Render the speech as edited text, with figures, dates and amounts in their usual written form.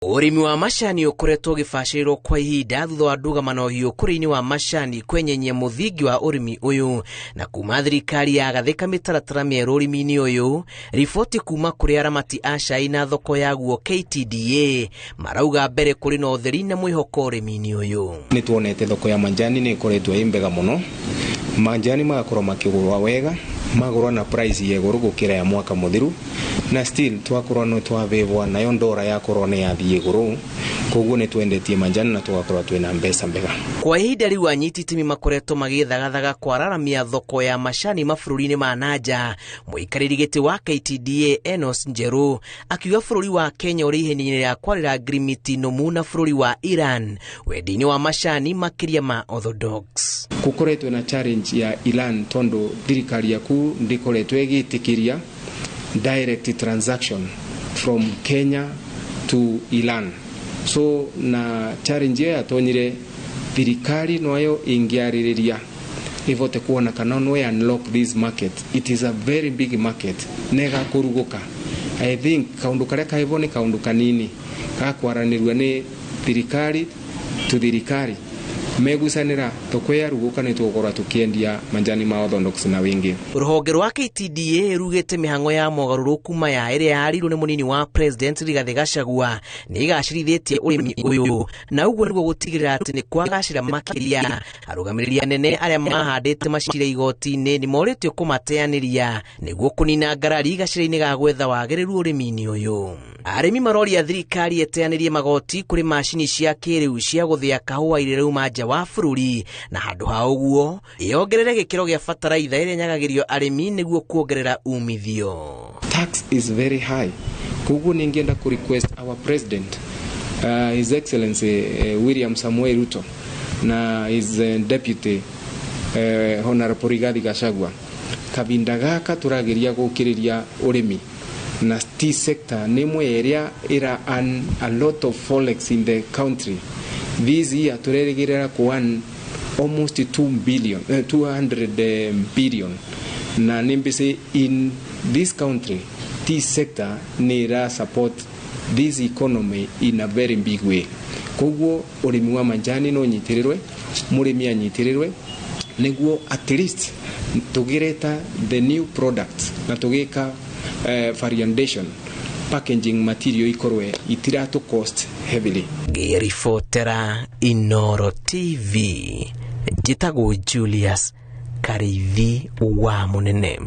Ũrĩmi wa macani ũkoretwo ũgĩbacĩrĩrwo kwa ihinda thutha wa ndũgamano hiũ ũkũrĩ-inĩ wa macani kwenyenyia mũthingi wa ũrĩmi ũyũ na kuma thirikari yagathĩka mĩtaratara mĩerũ ũrĩmi-inĩ ũyũ. Riboti kuma kũrĩ aramati a cai na thoko yaguo KTDA marauga mbere kũrĩ na ũtheri na mwĩhoko ũrĩmi-inĩ ũyũ. Nĩ tuonete thoko ya manjani nĩ ĩkoretwo ĩ mbega mũno, manjani magakorwo makĩgũrwa wega, magũrwa na price ya igũrũ gũkĩra ya mwaka mũthiru, na still twakorwo no twavĩvwa nayo ndora yakorwo nĩ yathiĩ igũrũ, koguo nĩ twendetie manjani na tũgakorwo twĩna mbeca mbega. Kwa ihinda rĩu anyiti itemi makoretwo magĩthagathagaga kwararamia thoko ya macani mabũrũri-inĩ ma nanja. Mũikarĩri gĩtĩ wa KTDA Enos Njeru akiuga bũrũri wa Kenya ũrĩ ihenya-inĩ rĩa kwarĩra ngirimiti nũmu na bũrũri wa Iran wendia-inĩ wa macani makĩria ma Orthodox. Gũkoretwo na challenge ya Iran tondu thirikari yaku ndikoretwo ĩgĩtĩkĩria direct transaction from Kenya to Iran, so na challenge ĩyo yatonyire thirikari noyo ĩngĩarĩrĩria ivote kuona kana no unlock this market. It is a very big market nega kũrugũka. I think kaundu karia kaivo nĩ kaundu kanini gakwaranĩrua nĩ thirikari to thirikari megucanĩra thoko yaruguka nĩ tũgũkorwo tũkĩendia manjani ma Orthodox na wingi. Rũhonge rwa KTDA rugĩte mĩhang'o ya mogarũrũku maya ĩrĩa yarirwo nĩ mũnini wa president Rigathĩ Gachagua nĩ ĩgacĩrithĩtie ũrĩmi ũyũ na ũguo nĩguo gũtigĩrĩra atĩ nĩ kwagacĩra makĩria. Arũgamĩrĩri anene arĩa mahandĩte macira igoti-inĩ nĩ morĩtio kũmateanĩria nĩguo kũnina ngarari gacĩra-inĩ ga gwetha wagĩrĩru ũrĩmi-inĩ ũyũ. Arĩmi maroria thirikari ĩteanĩrie magoti kũrĩ macini cia kĩrĩu cia gũthĩa kahũa iria irauma nja wa bũrũri na handũ ha ũguo ĩongerere gĩkĩro gĩa bataraitha ĩrĩa nyagagĩrio arĩmi nĩguo kuongerera umithio. Tax is very high, koguo ningĩenda ku request our president, His Excellency William Samoei Ruto na his deputy, Honorable Rigathi Gachagua, kavinda gaka tũrageria gũkĩrĩria ũrĩmi na tea sector nĩ ĩmwe ĩrĩa ĩra earn a lot of forex in the country. This year tũrerĩgĩrĩra ku earn almost 2 billion, 200 billion, na nĩ mbici in this country tea sector nĩ ĩra support this economy in a very big way. Koguo ũrĩmi wa manjani no nyitĩrĩrwe, mũrĩmi anyitĩrĩrwe nĩguo at least tũgĩreta the new products na tũgĩka variation packaging material ikorwe itiratu cost heavily. Ngĩribotera Inoro TV, njĩtagwo Julius Kariithi wa Mũnene.